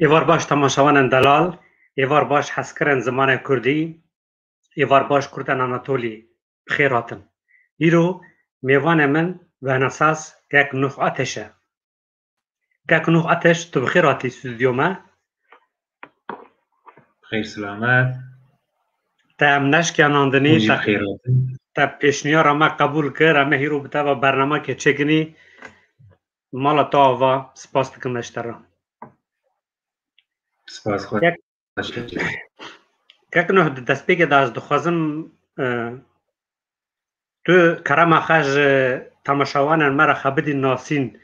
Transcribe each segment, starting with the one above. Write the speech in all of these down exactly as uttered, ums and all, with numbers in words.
Êvar baş temaşevanên delal, êvar baş hezkirin zimanê kurdî, êvar baş kurdên Anatolî, bi xêr hatin. Îro mêvanê min wênesaz Kek Nuh Ateş e. Kek Nuh Ateş, tu bi xêr hatî stûdyo me. Xêr selamet. Te em neşkiyanandinî, Hûn jî te, bi xêr hatin. Te pêşniyara me qebûl kir, em ê hîro bi te ve bernamekê çêkinî. Mala te ava, spas dikim ez ji te re. Spas xwe. Kek, Kek Nuh, di destpêkê de ez dixwazim, e, tu kerema xwe ji temaşevanên me re xwe bidî nasîn.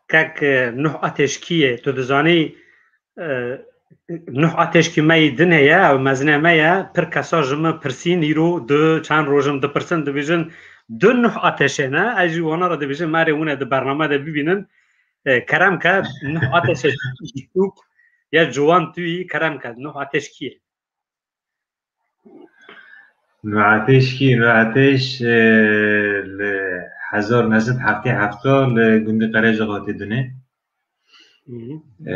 Kek, e, Nuh Ateş kî ye? Tu dizanî, e, Nuh Ateş kî me yî din heye, ew mezine me ye. Pir kesa ji min pirsîn, îro du çend rojim dipirsin, dibêjin du Nuh Ateşê ne. Ez jî wana re dibêjim, merê hûn ê di bername de bibînin. E, kerem ke, Nuh Ateşê YouTube ya ciwan tu yî, kerem ke, Nuh Ateş kî ye? Nuh Ateş kî? Nuh Ateş, e, li hezar neh sed heftê heft li gundê Qerecixatê dinê. Hı hı. E,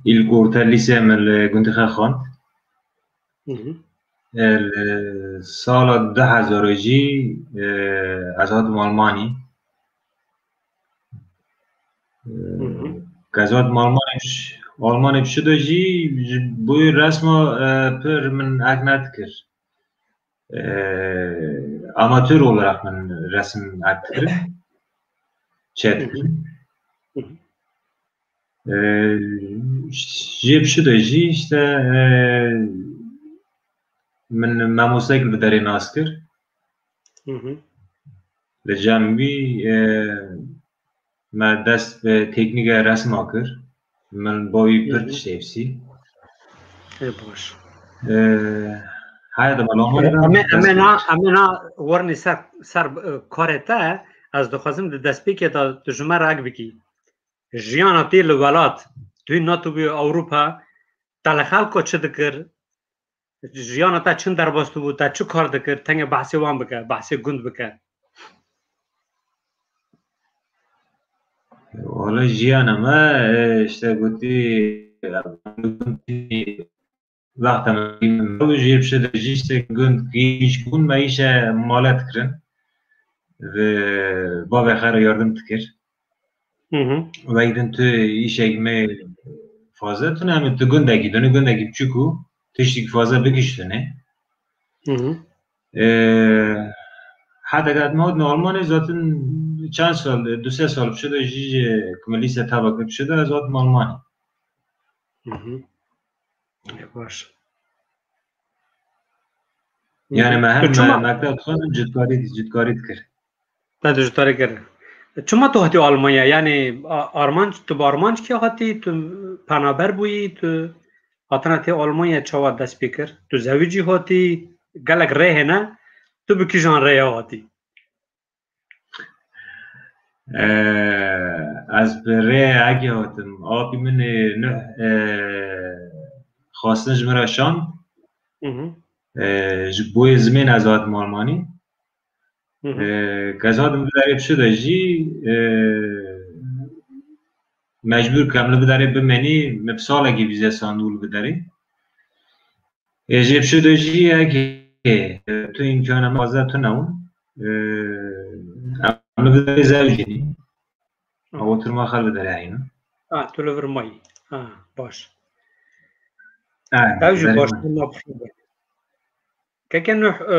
ilk orta lise min li gundê xwe xwend. Hı hı. E, li sala du hezar jî, e, ez hatim Almanî. E, Hı hı. Ke ez hatim Almanî, Almanî bi şi de jî ji bo resma, e, pir min ek nedikir. E, amatör olarak min resim ek dikirim. Çe Hı hı. dikirim. Hı hı. E, jê bi şi de jî işte, e, min mamostek li derê nas kir. Hı hı. Li cem wî, e, me dest bi teknîka resma kir. Min bo wî Hı pir hı. tişt hêvsî. Ê baş. E, haya de me loma Em ê, em ê na, em ê na wernî ser, ser, e, karê te. Ez dixwazim di destpêkê de tu ji me re ek bikî. Jiyana te li welat, tu natûbû Ewropa, te li xelko çi dikir? Jiyana te çin derbas bû, te çi kar dikir? Tengê behsê wan bike, behsê gund bike. Wala jiyana me, e, işte gotî, wexta me jê bi şi de jî işte gund gîş bûn, me îşe male dikirin. Ve bavê xwe re yardim dikir. Hı hı. Wek din tu îşek me faze tune, em tu gundekî, dunu gundekî biçûk û tiştî faze bikiştine. Hı hı. Ee, heta ke me hatin Almanê zaten çend sal, du sê sal pişt de jî ji ku me lîse tava kir pişt de ez hatim Almanê. Hı hı. Ê baş. Yani Hı hı. me hem Tu çima me-, mekteb dixwazim cutkarî, cutkarî dikir. Te cutkarî kir. Çima tu hatî Almanya? Yani a-, armanc, tu bi armanckî hatî, tu penaber bûyî, tu hatina te Almanya çawa dest pê kir? Tu zewicî hatî, gelek rê hene, tu bi kîjan rêya hatî? Ee, ez bi rê eke hatim. Apî min ê Nuh, ee, xwestin ji min re şand. Hı hı. Ee, ji bo yê zimên ez hatim Almanî. Hı hı. Ee, ke ez hatim vê derê pişt de jî, ee, mecbûr kem li vê derê bimenî, me bi salekî vîze sandû li vê derê. Ê, jê bi şi de jî yekê, tu îmkana me waze tune bûn. Ê, em li vê zewicînî. Hı. Ew oturma xwe li vê derê heyî. Ha, tu li vir mayî. Ha, baş. Ha, Ew jî derê baş, min. Hema bi xêr be. Keke Nuh, e,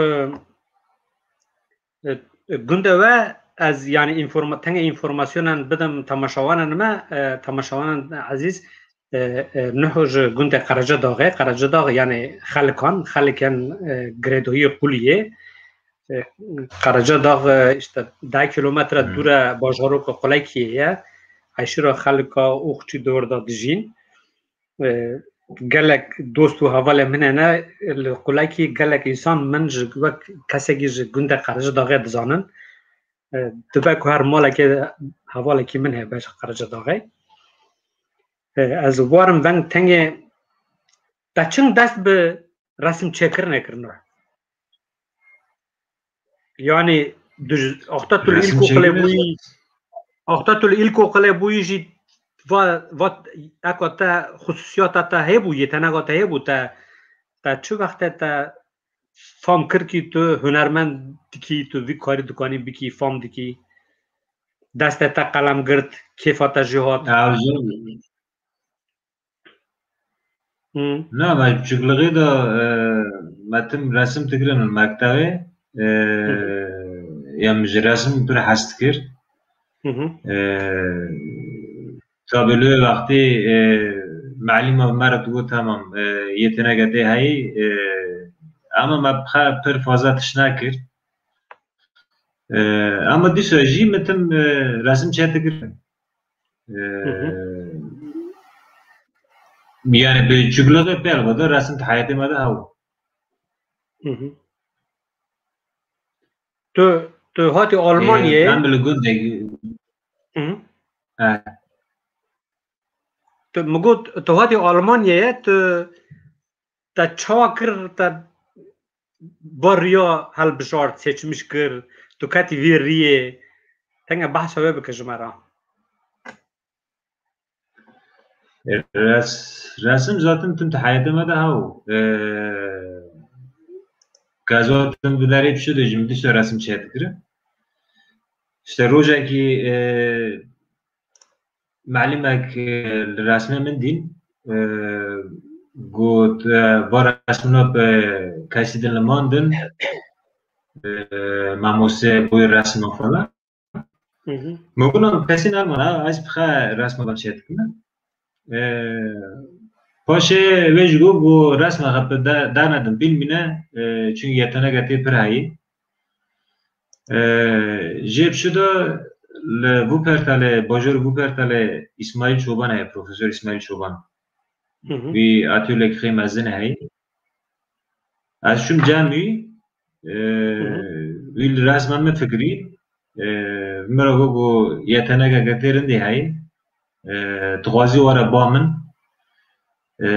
e, gundê we, ez, yani, informa-, tengê informasyonan bidim temaşewanên me, e, temaşewanên ezîz, e, e, Nuh ji gundê Qerecedağê, Qerecedağ, yani, Xelikan, Xelikan, e, girêdayî Quliyê. E, Qerecedağ, e, işte, deh kilometre Hı. dûre bajaroka Qulekiyê ye. Eşîra Xelika û Oxçî dor de dijîn. E, gelek dost û hevalê min hene li Qulekî, gelek însan min ji wek kesekî ji gundê Qerecedağê dizanin. E, dibe ku her malekê hevalekî min hebe ji Qerecedağê. E, ez warim veng tengê te çin dest bi resim çêkirinê kirine. Yani, wexta tu li Resim ilkokulê çêkirin. bûyî, wexta tu li ilkokulê bûyî jî va, va, eka te xusûsiyata te hebû, yeteneka te hebû, te, te çi wextê te fam kir kî tu hunermend dikî, tu vî karî dikanî bikî, fam dikî, destê te qelem girt, kêfa te jê hat? Ew jî Hı. Na, me çiklixê de, e, me tim resim dikirin li mektebê. E, Hı hı. Ya min ji resim pir hez dikir. Hı hı. E, tabloyê wextê, e, melîma me re digot, tamam, e, yeteneke te heyî, e, ama me pir fazla tişt nekir. E, ama dîsa jî min tim, e, resim çêdikirin. E, Hı hı. Yani bi çiklixê pêl xwe de resim di heyetê me de hebû. Hı hı. Tu, tu hatî Almanyayê. Em li gundekî. Hı hı. E. Tu, min got, tu hatî Almanyayê, tu te çawa kir, te ba riya hilbijart, seçmiş kir, tu ketî vê riyê. Tenge behsa wê bike ji me re. Res-, resim zaten tim di heyetê me de hebû. E, ka zaten bi derê pişo de jî min dîsa resim çêdikirin. İşte rojekî, e, Melimek, e, li resmê min dîn, e, got, e, va resmina bi kesî din li man din, e, mamostê boyê resma falan. Hı hı. Min got, kesî nermana, ez bi xwe resma van çêdikim. E, paşê wê jî got, got, resma xwe bi de-, dernedin, bîn mîne, e, çünkü yeteneke tê pir heyî. E, jê bi çi de li Wuppertalê, bajêr Wuppertalê Îsmaîl Çoban heye, Profesor Îsmaîl Çoban. Hı hı. Wî atölyekî xê mezin heye. Ez çûm cem wî, e, Hı hı. Wî li resma min fikirî, e, min re got, got, yetenekeke tê rindî heye, e, dixwazî were ba min, e,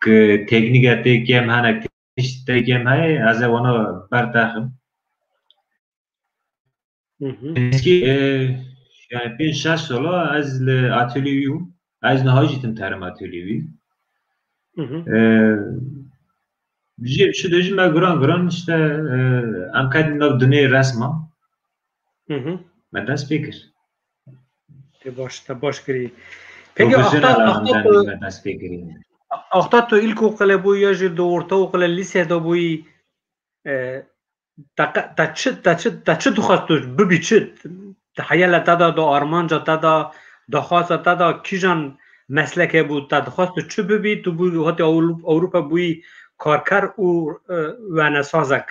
ki teknîke tê kêm hene, tiştekê em heye, ez ê wana berdexim. Hı hı. Eski, e, yani pênc şeş sala ez li atölyê wî bûm. Ez niha jî tim terim atölyê wî. Hı hı. E, jî, şu de jî me giran giran işte, e, em ketin nav dunê resma. Hı hı. Me dest pê kir. Te baş, te baş kirî. Peki, Profesyonel axta, axta tu, me dest pê kirî. Axta tu îlkokulê bûyî ya jî di ortaokule lîse de bûyî, e, te qe-, te çi, te çi, te çi dixwest tu bibî çi? Di heyala te de, di armanca te de, daxwaza te de kîjan meslekê bû, te dixwest tu çi bibî? Tu bû, hatî Ewro-, Ewropa bûyî karker û, e, wenesazek,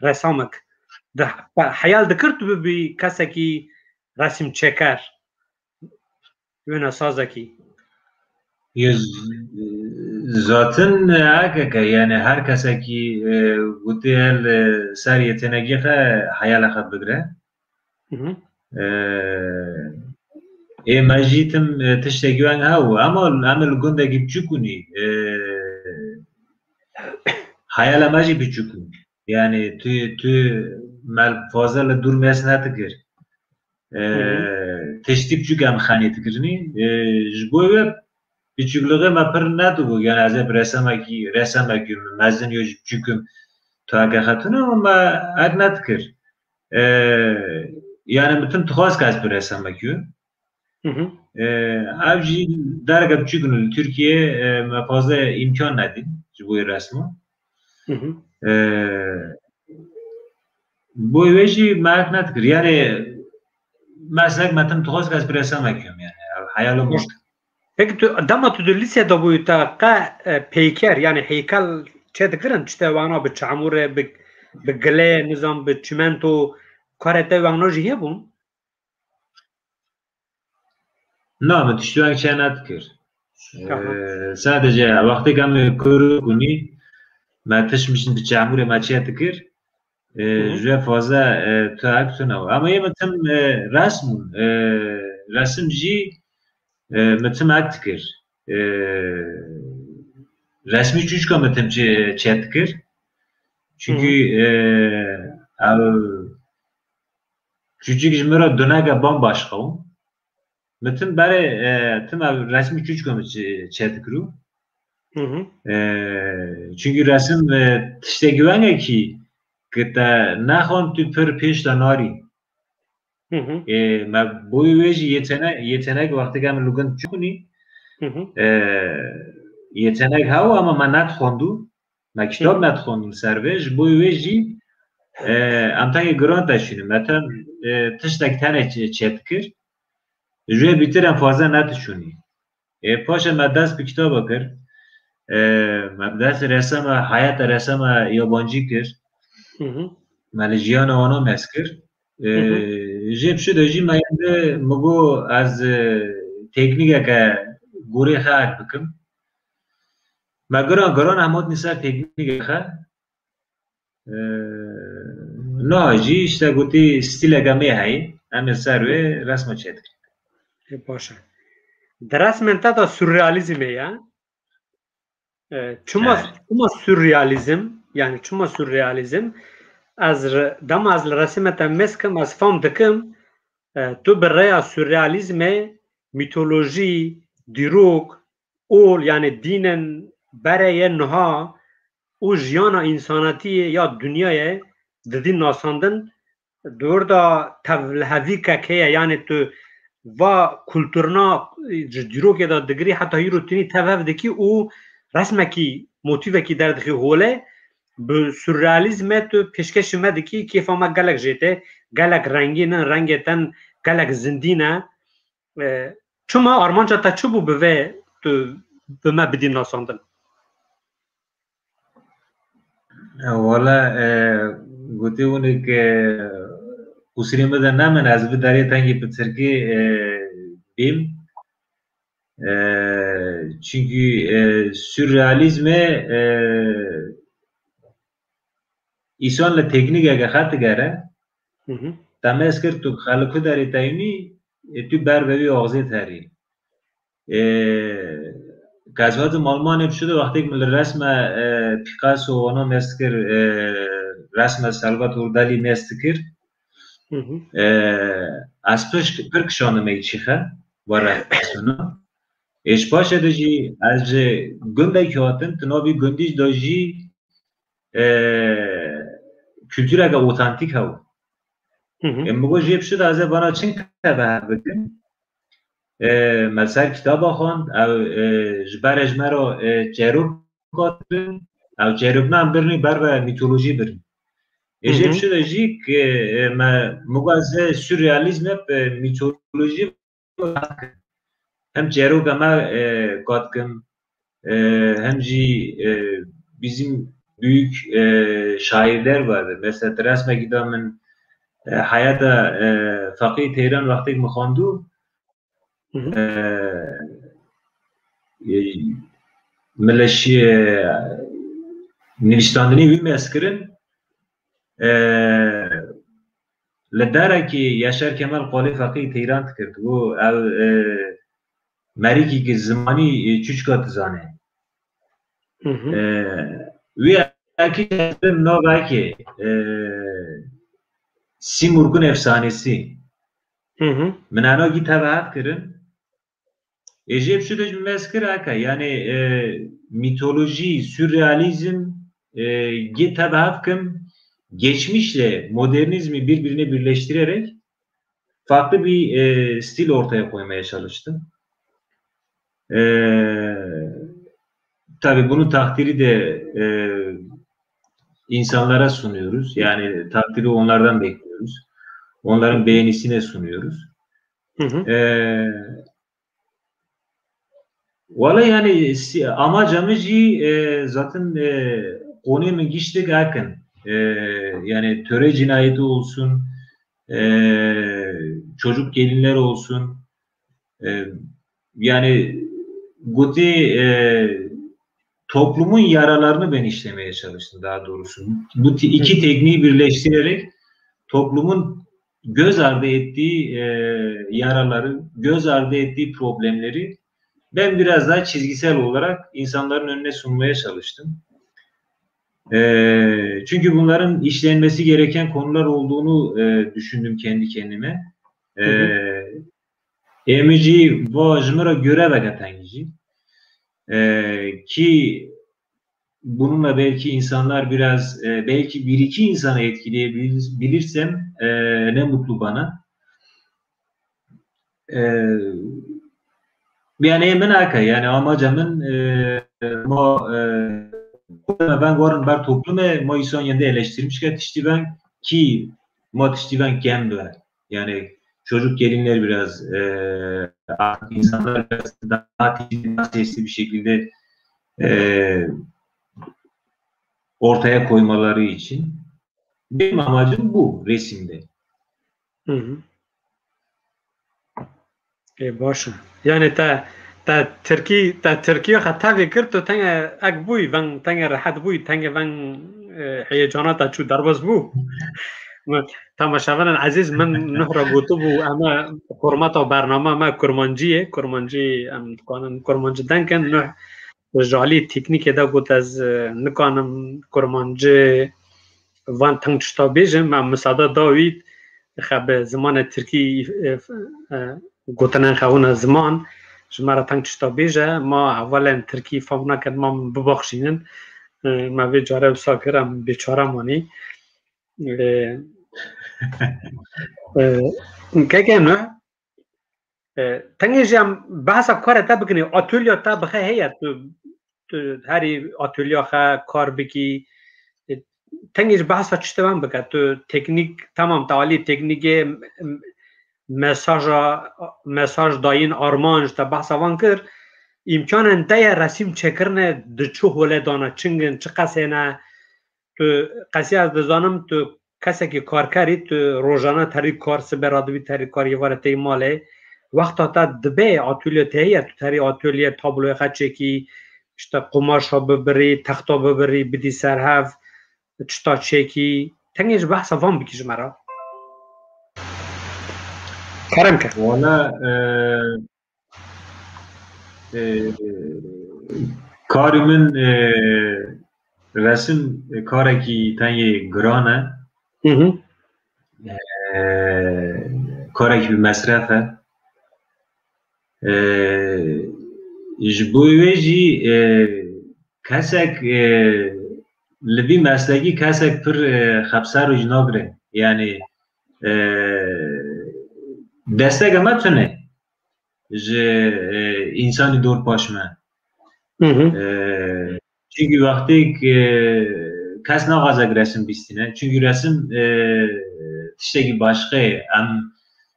resamek. Di, te heyal dikir tu bibî kesekî resimçêker, wênesazekî? Yê z-, zaten hekeke, yani her kesekî, e, gotê li ser yetenekê xwe heyala xwe bigire. Hı hı. E, ê me jî tim, e, tiştekî weng hebû. Ama em li gundekî biçûk bûnî. E, heyala me jî biçûk bûn. Yani tu, tu me fazla li dûr mêz nedikir. E, Hı hı. Tiştî biçûk em xenî dikirinî. E, ji bo wê biçûklixê me pir nedibû. Yani ez ê bi resemekî, resemekî mezin yo ji biçûkim tu heke xetûne, ama me hek nedikir. E, yani min tim dixwest ke ez bi resemekî yo. Hı hı. E, ev jî dereke biçûk in li Tirkiyê, e, me fazla îmkan nedîn ji bo resma. Hı hı. E, bo wê jî me hek nedikir. Yani meslek me tim dixwest ke ez bi resemekî bim yani. Ev heyala min. Peki tu, dema tu di lîse de bûyî, te qe, e, peyker, yani heykel çêdikirin, tiştê wana bi çamûrê, bi, bi gilê, nizam bi çimento, karê te wana jî hebûn? Na, min tiştwek çê nedikir. Aha. Ee, sadece wextê ke em kûr bûnî, me tişt mişin bi çamûrê me çê dikir. Ee, Hı hı. Ji vê fazla, e, tu hek tune. Ama yê min tim, e, resm bûn. E, resim jî, e, min tim hek dikir. E, resmî çûçka min tim çê, çê dikir. Çünkü, Hı hı. E, ev Çûçik ji min re duneke bambaşka bû. Min tim berê, e, tim ev resmî çûçka min çi-, çêdikirû. Hı hı. E, çunkî resim, e, tiştekî wengekî ki te nexwend tu pir pêş de narî. Hı hı. E, me boyê wê jî yetene-, yetenek wexteke min li gund çûnî, Hı hı. e, yetenek hewa ama me nedixwendû. Me kitab Hı hı. nedixwendin ser vê. Ji bo wê jî, e, em tengê giran te çûnî. Me ten, e, tiştek tenê çê-, çêdikir. Ji wê bîtir em faze nediçûnî. E, paşê me dest bi kitaba kir. E, me bi dest resama, heyata resama yabancî kir. Hı hı. Me li jiyana wana mez kir. E, Hı hı. Jê bi şu de jî me yende mi got ez, e, teknîkeke gorê xelk bikim. Me giran giran em hatin ser teknîkeke. Ee, niha jî işte gotî stîleke me heye. Em ê ser wê resma çêdikin. Ê, baş e. Di resmên te de surrealîzm heye. Ee, çima, Evet. çima surrealîzm? Yani çima surrealîzm? Ez re-, dema ez li resimê te mêz kim, ez fam dikim, e, tu bi rêya surrealîzmê mîtolojî, dîrok, ol, yani dînên berê yê niha û jiyana însanetiyê ya dinyayê didî nasandin, di wir de tevlihevîkek heye, yani tu va kulturna ji dîrokê de digirî heta hîro tinî tev hev dikî û resmekî, motîfekî derdixî holê, bi surrealîzmê tu pêşkêşî me dikî, kêfa me gelek jê tê, gelek rengîn in, rengê ten gelek zindî ne. E, çima armanca te çi bû bi vê tu bi me bidî nasandin? E, wala, e, gotê hûn ê ke qusirê min de nemin, ez bi derê tengî bi tirkî, e, bîm. E, çunkî, e, surrealîzmê, e, îson li teknîkeke xet digere, Hı hı. te mêz kir tu xeliku derê teynî, e, tu ber ve wî axzê terî. E, qezwatim Almanya bi şu de wextêk min li resme, e, Picasso wana mêz kir, e, resme Salvador Dali mêz dikir. Hı hı. E, ez pir, pir kişandim ey çîxe, wa resmina. Ê ji paşê de jî ez ji gundekî hatim, tu navî gundî de jî, e, kultureke otantîk hew. Hı hı. Ê, min got jê bi şu de ez ê vana çin tebeher bikim. E, me ser kitaba xwend, ew, e, ji berê ji me re, e, çêrok hatirin, ew çêrokna em birinî ber ve mîtolojî birin. Ê, jê Hı hı. bi şu de jî ki, e, me, min got ez ê surrealîzmê bi mîtolojî hem çêroka me, e, kat kim, e, hem jî, e, bizim büyük, e, şairler vardı. Mesela resmekî de min, e, heyata, e, Feqî Teyran wextêk min xwendû, Hı hı. e, e, min li şi-, e, nivîsandinê wî mêz kirin. E, li derekî Yaşar Kemal qolê Feqî Teyran dikir, dibû ev, e, merîkî ki zimanî, e, çûçka dizane. Hı hı. E, wî ekî navekê, e, Simurg'un efsanesi. Hı hı. Min ena gî tebehet kirin. Ê, jê bi şu de jî mêz kir eke, yani, e, mitoloji, sürrealizm, e, ge-, tebehet kim, geçmişle modernizmi birbirine birleştirerek farklı bir, e, stil ortaya koymaya çalıştım. E, tabii bunu takdiri de, e, insanlara sunuyoruz. Yani takdiri onlardan bekliyoruz. Onların beğenisine sunuyoruz. Hı hı. E, Wala yani si-, amaca min jî, e, zaten, e, konê min giştik akin. E, yani töre cinayeti olsun, e, çocuk gelinler olsun. E, yani gotî, e, toplumun yaralarını ben işlemeye çalıştım daha doğrusu. Bu te-, iki tekniği birleştirerek toplumun göz ardı ettiği, e, yaraları, göz ardı ettiği problemleri ben biraz daha çizgisel olarak insanların önüne sunmaya çalıştım. E, çünkü bunların işlenmesi gereken konular olduğunu, e, düşündüm kendi kendime. E, Hı hı. Ê min jî va ji min re göreveke tengî jî. E, ki bununla belki insanlar biraz, e, belki bir iki insanı etkileyebilirsem, e, ne mutlu bana. E, yani ê min ake, yani amaca min, e, ma, e, veng warin ber toplumê, ma îsan yende eleştirmiş ke tiştî veng ki ma tiştî veng kem be. Yani çocuk gelinler biraz, e, artık insanlar biraz daha titiz, daha sesli bir şekilde, e, ortaya koymaları için. Benim amacım bu resimde. Hı hı. Ê, baş e. Yani te, te Tirkî, te Tirkî xwe tevî kir, tu tenge ek bûyî, veng tenge rehet bûyî, tenge veng, e, heyecana te çû derbas bû. Temaşevanên ezîz, min nuh re gotibû, em e formata bername me kurmancî ye, kurmancî em dikanin kurmancî denkin, nuh ji alî teknîkê de got ez, e, nikanim kurmancî van teng tişta bêjim, em misada da wî, xe bi zimanê tirkî, e, e, gotinên xewina ziman, ji me re teng tişta bêje, ma hevalên tirkî fam nakin, ma min bibaxşînin. E, me vê care wisa kir, em bêçare manî. E, e, keke ne? E, tengê jî em behsa karê te bikin, atölya te bixe heye, tu, tu herî atölya xe kar bikî, e, tengê jî behsa tiştê wan bike, tu teknîk, temam te alî teknîkê, m-, m-, mesaja, mesaj dayîn, armanc, te behsa wan kir, îmkanên te ye resîm çêkirine di çi holê dane, çingin, çi qesê ne, tu qesî ez dizanim, tu kesekî karkerî, tu rojane terî kar, sibe radibî terî kar, êvare tey malê. Wexta te dibe atölye te heye, tu terî atölye tabloyê xwe çêkî, işte qumaşa bibirî, texta bibirî, bidî ser hev, tişta çêkî. Tengê ji behsa van bikî ji me re. Kerem ke. Wala, e, E, karê min, e, resim karekî tengê giran e. Hı hı. E, karekî bi mesref e. E, ji bo wê jî, e, kesek, e, li vî meslekî kesek pir, e, xepser û ji nagire. Yani, e, desteke me tune ji, e, însanî dor paş me. Hı hı. E, çünkü wextêk, e, kes naxwaze resim bîstîne. Çünkü resim, e, tiştekî başqe ye. Em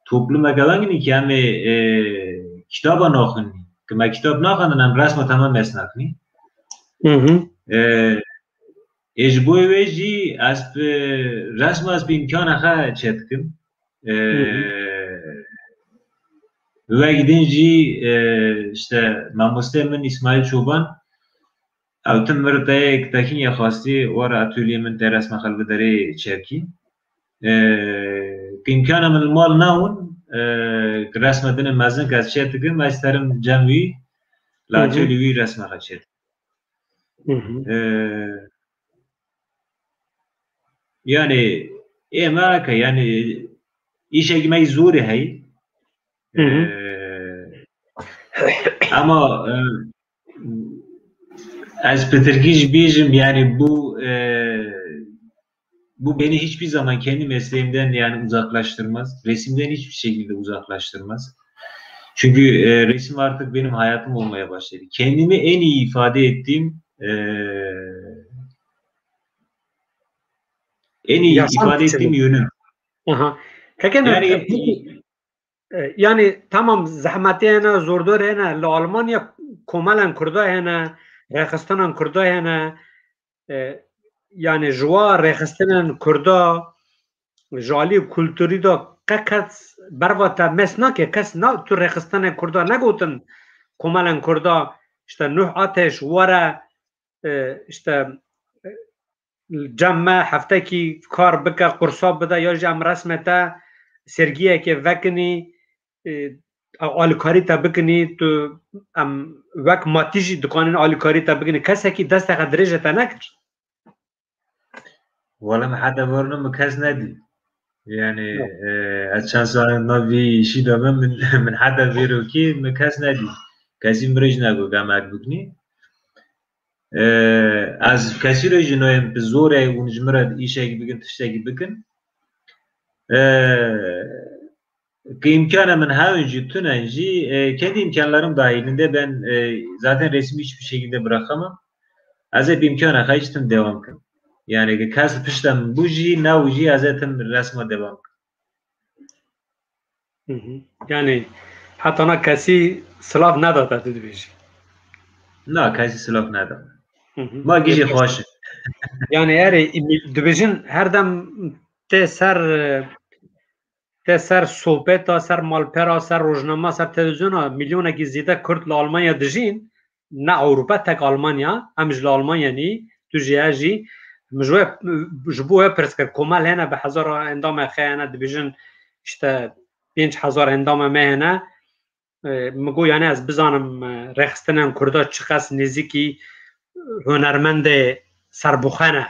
toplumeke wengî ki em ê, e, kitaba naxwinî. Ki me kitab naxwendin, em resma temam mesnaknî. Hı hı. E, ê ji bo wê jî ez bi resma ez bi îmkana xwe çêdikim. E, Hı hı. Wek din jî, e, işte, mamostê min Îsmaîl Çoban, ew tim mir te yek tekîn ya xwastî were atölyê min te resma xelbi derê çêbkî. E, îmkana min li mal newin, e, resme dinê mezin ke ez çêdikim, ez terim cem wî, li Hı hı. atölyê wî resme xwe çêdikim. Hı hı. E, yani, ê me ke, yani, îşekî me yî zorê heyî. Hı hı. E, ama, e, ez pitirkî jî bêjim, yani, bu, e, bu beni hiçbir zaman kendi mesleğimden, yani, uzaklaştırmaz. Resimden hiçbir şekilde uzaklaştırmaz. Çünkü, e, resim artık benim hayatım olmaya başladı. Kendimi en iyi ifade ettiğim, e, en iyi Yaşam ifade biçimi. ettiğim yönü. Aha. Keke ne, Yani, e, peki, e, yani tamam zehmetê hene, zordor hene, li Almanya komelên Kurda hene, rêxistanan Kurda hene, e, yani ji wa rêxistinên Kurda, ji alî kulturî de qe kes berva te mes nake, kes na, tu rêxistinên Kurda negotin, komelên Kurda, işte Nuh Ateş, were, e, işte, e, cem me heftekî kar bike, qursa bide, ya jî em resmê te sergiyekê vekinî, e, alîkarî te bikinî, tu em wek matî jî dikanin alîkarî te bikinî. Kesekî desteke dirêje te nekir? Wele me heta verno min kes nedî. Yani, e, ez çend sal nav vî îşî de bim, min, min heta vê rokî min kes nedî. Kesî min rê jî negot, em ek bikinî. E, ez kesî rê jî nayêm bi zorê hûn ji min re îşekî bikin, tiştekî bikin. E, Ki îmkana min hewin jî, tunen jî, e, kendi imkanlarım dahilinde ben, e, zaten resmi hiçbir şekilde bırakamam. Ez ê bi îmkana xwe jî tim devam kim. Yani ki kes pişta min bû jî, nebû jî, ez ê tim resma devam kim. Hı hı. Yani heta na kesî silav neda te, tu dibêjî. Na, kesî silav neda. Hı hı. Ma gijî xweş in. Yani erê, dibêjin her dem tê ser, e, tê ser sohbeta, ser malpera, ser rojnama, ser televizyona, milyonekî zêde Kurd li Almanya dijîn, ne Ewropa, tek Almanya, em ji li Almanya nî, tu jî, ez jî, min ji we, ji bo we pirs kir, komel hene bi hezara endamê xwe hene, dibêjin, işte, pênc hezar endamê me hene. E, min got, yani, ez bizanim, e, rêxistinên Kurda çiqas nêzîkî, e, hunermendê serbixwe ne.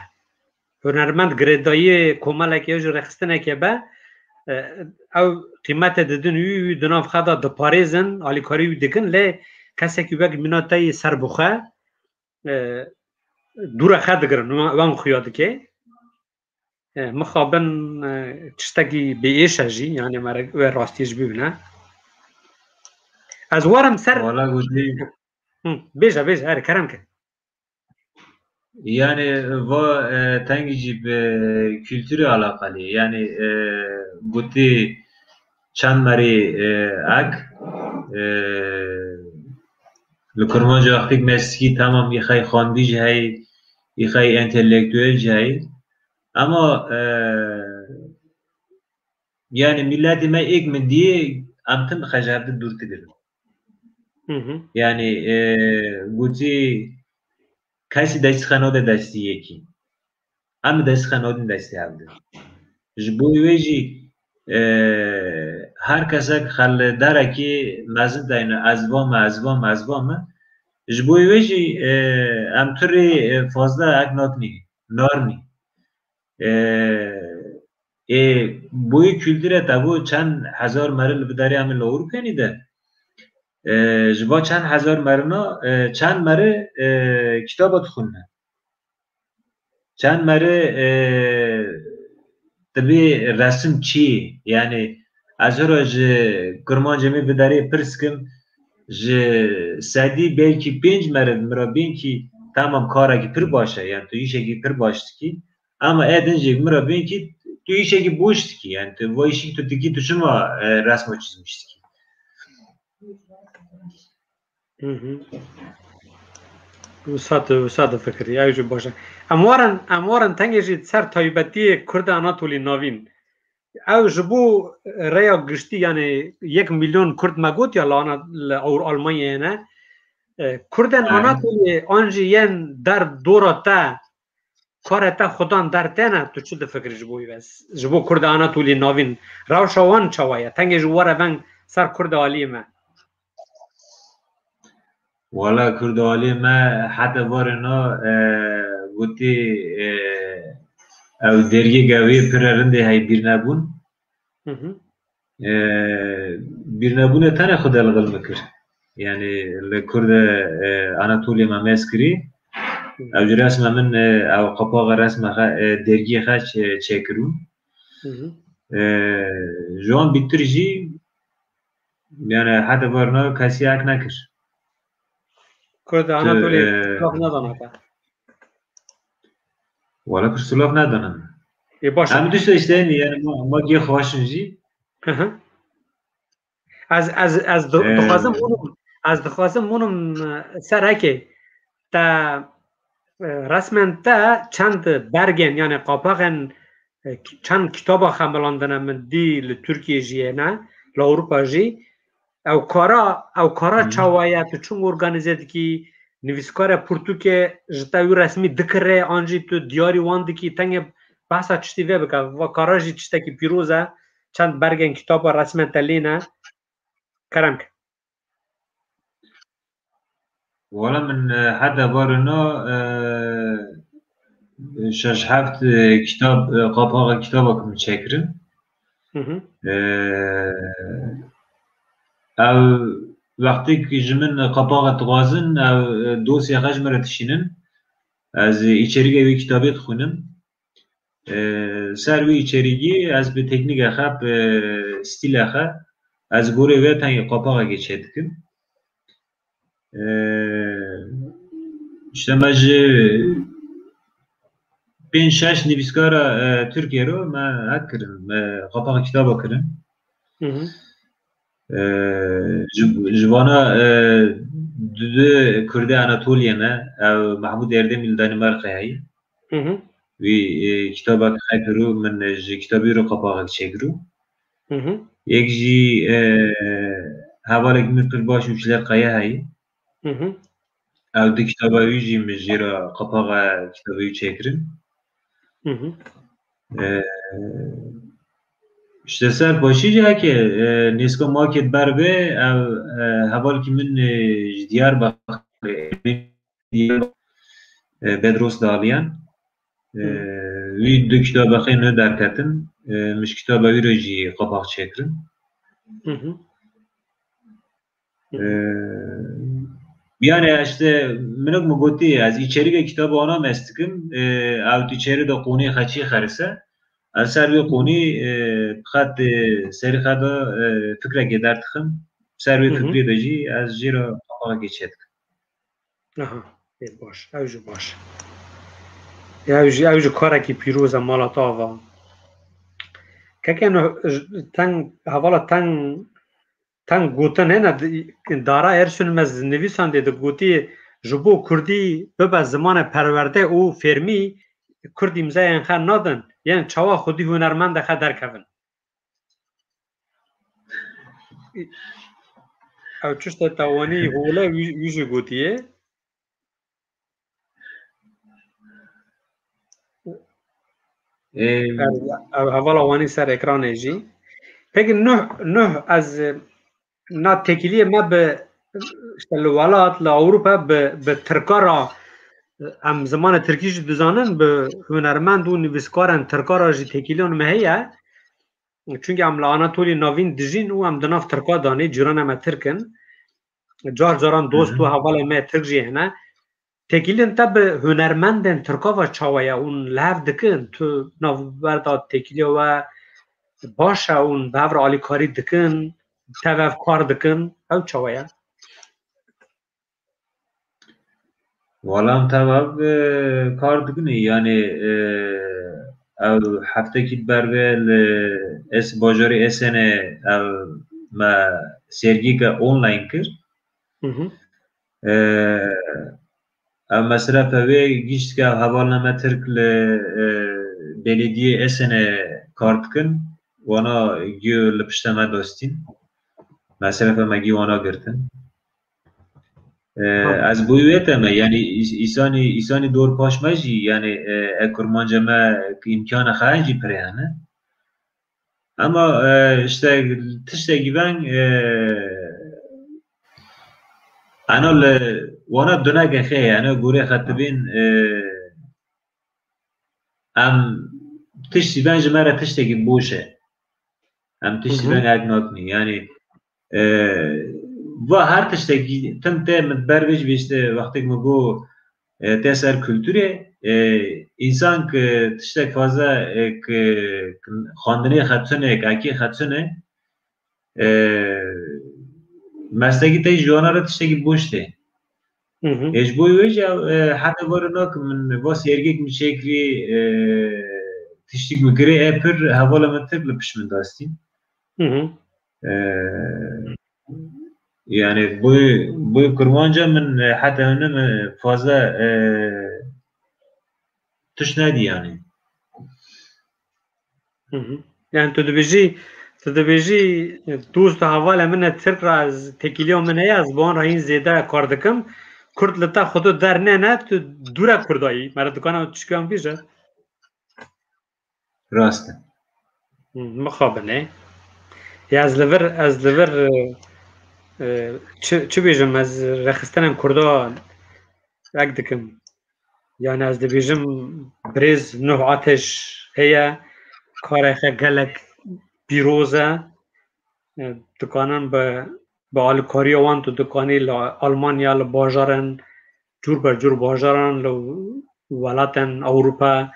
Hunermend girêdayiyê komelekê ya jî rêxistinekê be, e, ew qîmetê didin wî, wî di nav xwe de diparêzin, alîkarî wî dikin, lê kesekî wek mîna te yê serbixwe, e, dûre xwe digirin, wan, wan xuya dike. E, mixabin, e, tiştekî bêêş e jî, yani mere wê rastiyê jî bibîne. Ez werim ser Wala gotî. Hı, bêje, bêje, erê, kerem ke. Yani va, e, tengî jî bi kulturê alakalı. Yani, e, gotî çend merî, e, ek, e, li Kurmanca wextêk me sikî, tamam, îxey xwendî jî heyî, îxey entelektuel jî heyî. Ama, e, yani milletê me êk min diyê, em tim xwe ji hev di dûr digirin. Hı hı. Yani, e, gotî kesî destî xwe nade destî yekî. Em destî xwe nadin destî hev di. Ji bo wê jî, e, her kesek xeledarekî mezin deyne, ez va me, ez va me, ez va me. Ji bo wê jî, e, em tu rê, e, fazla ek natinî, narnî. E, ê, boyê kulturê te bo çend hezar meri li bidarê em li Ewropenî de. E, ji va çend hezar merina, e, çend meri, e, kitaba dixwîne. Çend meri, e, dibê resim çi? Yani, ez hira ji Kurmancê me bidarê pirs kim, ji sedî belkî pênc meri mira bênkî tamam karekî pir baş e. Yani, tu îşekî pir baş dikî. Ama e din jî mira bênkî tu îşekî boş dikî. Yani, tu va îşekî tu dikî, tu çima, e, resma çizmiş dikî? Hı hı. Wisa tu, wisa tu fikirî, ew jî baş e. Em warin, em warin tengê jî ser taybetiyê Kurda Anatolî Navîn. Ew ji bo rêya giştî, yani yek milyon Kurd me got ya li Ana-, li Ewro-, Almanyayê ne. E, Kurdên Anatoliyê an jî yên der dora te, karê te xudan der têne, tu çi difikirî ji bo wî bes? Ji bo Kurda Anatoliyê Navîn rewşa wan çawa ye? Tengê ji were veng ser Kurda aliyê me. Wala Kurda aliyê me heta varê na, e, gotî, e, ew dergê gewê pir rindê hey bîr nebûn. Hı hı. E, bîr nebûne tenê xwe delxil bikir. Yani li Kurda, e, Anatoliyê me mez kirî. Hı. Ew ji resme min, e, ew qapaxa resme xe, e, dergiyê xe çê-, çêkirûn. Hı hı. E, ji wan bîtir jî Yani heta varna kesî hak nekir. Kurd Anatolî silav nadana te. Wala pir silav nadana. Ê baş. Em dişte işte yani ma, ma gê xwaşin jî. Hı hı. Ez, ez, ez di-, dixwazim hûn, ez dixwazim hûn, e, ser heke te, e, resmen te çend bergên, yani qapaxên, e, çend kitaba xemilandine min dî li Tirkiye jî yê ne, li Ewropa jî. Ew kara, ew kara çawa ye, tu çûn organîze dikî, nivîskara pirtûkê ji te wî resmî dikire, an jî tu diyarî wan dikî, tengê behsa tiştî vê bike. Va kara jî tiştekî pîroz e, çend bergên kitaba resmen te lê ne. Kerem ke. Wala min, e, heta varina, e, şeş heft, e, kitab, e, qapaxa kitaba ku min çekirin. Ee, ev wextê ku ji min qapaxa dixwazin, ev dosya xwe ji min re dişînin. Ez îçerîgê wî kitabê dixwînim. Ee, ser wî îçerîgî ez bi teknîke xwe, bi stîle xwe, ez gorê wê tengê qapaxekê çêdikim. Ee, işte me ji pênc şeş nivîskara, e, Tirkiyê re me hek kirin, me qapaxa kitaba kirin. Hı hı. Ee, ji, ji vana, e, du, du Kurdê Anatoliyê ne, ev Mahmûd Erdemî li Danimarkayê heye. Hı hı. Wî, e, kitabek xwe kir û min, e, ji kitabî re qapaxek çêkir û. Hı hı. Yek jî, e, hevalek min pir baş û Çiler Kaya heye. Hı hı. Ev du kitaba wî jî min jê re qapaxa kitabê wî çêkirin. Hı hı. E, işte ser paşî jî heke, e, nêzka makê ber vê ev, e, hevalkî min, e, ji Diyarbakirê, e, Bedros Daliyan. E, Hı. Wî du kitaba xwe nû derketin. E, min ji kitaba wî re jî qapax çêkirin. Hı hı. Hı hı. E, yani işte minik min gotî, ez îçerîgê kitaba wana mest dikim. E, ew tu içerî de qonî xeçî xerise. Ez ser wê qonî, e, xet, e, serî xwe de, e, fikrekê derdixim. Ser wê Hı hı. fikrê de jî ez jê re qapaxekê çêdikim. Aha, ê baş. Ew jî baş. Ew jî, ew jî karekî pîroz e mala te ava. Keke no, j-, teng, hevala teng, teng gotin hene, di-, Dara Ersun me z-, nivîsandê di gotî, ji bo kurdî bibe zimanê perwerde û fêrmî, kurd îmzeyên xwe nadin, yên çawa xwedî hunermendê xwe derkevin. Ew tiştê te wanî hole wî, wî jî gotiye. Ê, Ev, ev hevala wanî ser ekranê jî. Peki nuh, nuh ez, na têkiliyê me bi, işte li welat, li Ewropa bi, bi tirka ra, em zimanê tirkî jî dizanin, bi hunermend û nivîskarên tirka ra jî têkiliyan me heye. Çunke em li Anatolî Navîn dijîn û em di nav tirka danê, cîranê me tirk in. Car caran dost û Hı hı. hevalên me tirk jî hene. Têkiliyên te bi hunermendên tirka ve çawa ye? Hûn li hev dikin? Tu navberda têkiliya we baş e? Hûn bi hev re alîkarî dikin? Tev hev kar dikin? Ew çawa ye? Wala em tev hev, e, kar dikin, yani, e, ew heftekî berve li Es-, bajarê Esenê ev me sergîke online kir. Hı hı. E, ev mesrefe wê giştke ev hevalna me tirk li, e, belediye Esenê kar dikin. Wana giyo li pişte me dostîn. Mesrefe me giyo wana girtin. E, Tamam. Ez boy wê te me, yani îs-, îsanî, îsanî dor paş me jî, yani, e, e, kurmanca me ki îmkana xwe jî pirê hene. Ama, e, işte tiştekî veng, e, ena li wana duneke xê, yani gorê xetibîn, e, em tiştî ben ji me re tiştekî boş e. Em tiştî Hı hı. ben ek nakinî. Yani, e, va her tiştekî tim tê min ber vê jî bîste wextêk min got, e, tê ser kulturê, e, însan ki tiştek fazla, e, ki, ki xwendinê xetune, ki ekê xetune, e, meslegî te ji wana re tiştekî boş tê. Hı hı. E, ji bo wê jî, e, heta vere nakim min va sergek min çêkirî, e, tiştik min kirê, e, pir hevala min tirk li pişt min dastî. Hı hı. E, yani boy, boy kurmanca min, e, heta hene min fazla, e, tişt nedî yani. Hı hı. Yani tu dibêjî, tu dibêjî, dost û hevalê min e tirk ra ez têkiliya min heye, ez bi wan re hîn zêde kar dikim. Kurd li te xwe tu dernêne, tu dûre kurdayî. Mere dikana tişkiyan bîje? Rast e. Hı, mixabin e. Ya ez li vir, ez li vir, e, e, çi, çi bêjim, ez rexistinên kurda ek dikim. Yani ez dibêjim birêz Nuh Ateş heye, karê xwe gelek pîroz e. E, dikanin bi, bi alîkariya wan tu dikanî li Almanya, li bajaran, cûr be cûr bajaran, li welatên Ewropa